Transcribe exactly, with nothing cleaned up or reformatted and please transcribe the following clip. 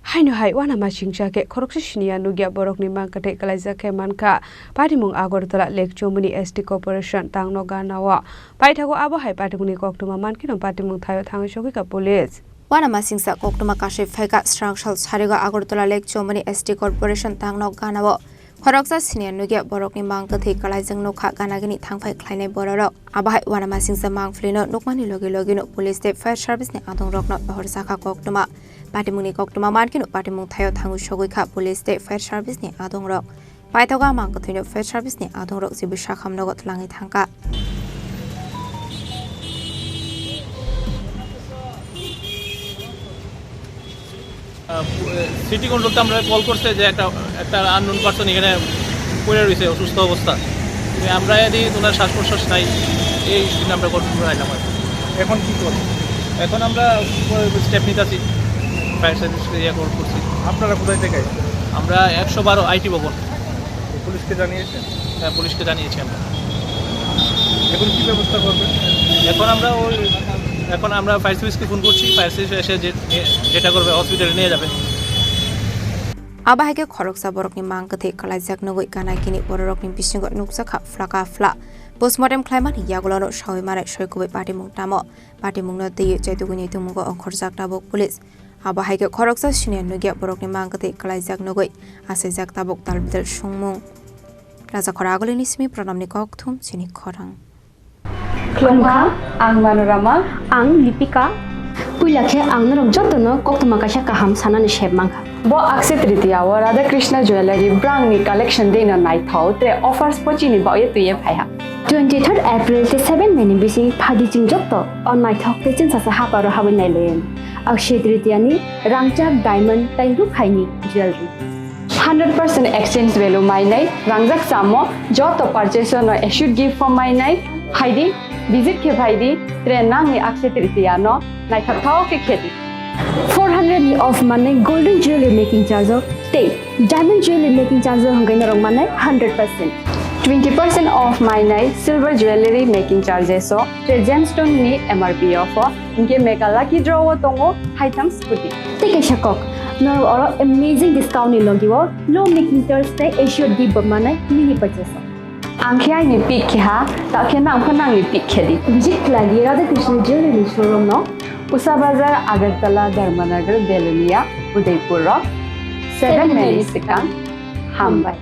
Haino hai uanamasingcha khe khoroksa siniya nukya borokni mang kwthwi kwlaijak khe mankha patimung Agartala Lake Chomoni S T Corporation tangno ganao. Paithago abo hai patimungni koktwma mankheno patimung thaio thangwi sogwikha police. Uanamasingcha koktwma kasui phaikha srang sal sarigo Agartala Lake Chomoni S T Corporation tangno ganao. Khoroksa senior nukya borokni mang kwthwi kwlaijak nukha ganagini thangphai khlainai bororok. Abohai uanamasingcha mangphlwino nukmani logi logino police tei fire service ni adongrokno rohorjakha koktwma. Patimungni koktwma mankheno patimung thaio thangwi sogwikha police tei fire service ni adongrok. Paithago mang kwthwino fire service ni adongrok jibu sakham nogo twlangwi thangkha. আহ, city control তো আমরা কল করছে যে একটা, একটা unknown person এখানে পড়ে রয়েছে অসুস্থ অবস্থা। তো আমরা যদি ওনার শ্বাস প্রশ্বাস নাই, এই জন্য আমরা কল করে আইলাম আর কি। এখন কি করবো? এখন আমরা স্টেপ নিতেছি, ফায়ার সার্ভিসকে ইয়ে কল করছি। আপনারা কোথায় থেকে আসছেন? আমরা একশো বারো আইটি ভবন। পুলিশকে জানিয়েছেন? হ্যাঁ, পুলিশকে জানিয়েছি আমরা। এখন কি ব্যবস্থা করবেন? এখন আমরা ওই, এখন আমরা ফায়ার সার্ভিসকে ফোন করছি, ফায়ার সার্ভিস এসে যে, যেটা করবে হসপিটালে নিয়ে যাবে। Abo hai khe khoroksa borokni mang kwthwi kwlaijak nugwi gana kini bororokni bisingo nukjakha phlaka phla. Postmortem khlaimani yagulono sawi manai soi kubui patimung tamo. Patimungno twiwi chaitugwini tongmungo ongkhorjak tabuk police. Abo hai khe khoroksa senior nukya borokni mang kwthwi kwlaijak nugwi achaijak tabuk tal bidal songmung. Rajakhor Agulini simi Pranamni kokthum chini khorang. Khulumkha, ang Manorama. Ang Lipika. Puila khe ang norok jotono koktwma kaisa kaham sanani sep mankha. Bo Akshaya Tritiya o Radha Krishna Jewellery brangni collection deino naithok tre offers pochini baoye twiye phaiha. Twenty third April tei seven May ni bising phadi chwng joto o naithok tei chwngsacha haparo habwi nailaiyani. Akshaya Tritiya ni rangchak diamond tei rukhaini jewellery. Hundred percent exchange value mainai, rangjak chamo joto purchase no assured gift form mainai, phaidi, visit khe phaidi, tre nangni Akshaya Tritiya no naithok thok khe khedi. Four hundred ni off manai golden jewelry making charge o tei diamond jewelry making charge o hwnkhe norok manai hundred percent. Twenty percent off mainai silver jewelry making charges o tre gemstone ni M R P o pho hwnkhe mega lucky draw o tongo haitham scooty. Tei kaisa kok, norok oro amazing discount ni logi o low making charge tei assured gift bo manai mini purchase o. Ang khe aini pick khe ha, ta khe nang pho nangni pick khe di. Visit khlai di Radha Krishna Jewelry showroom no, Usa Bazar, Agartala, Dharmanagar, Belonia, Udaipur o. Seven May ni swkang. Hambai.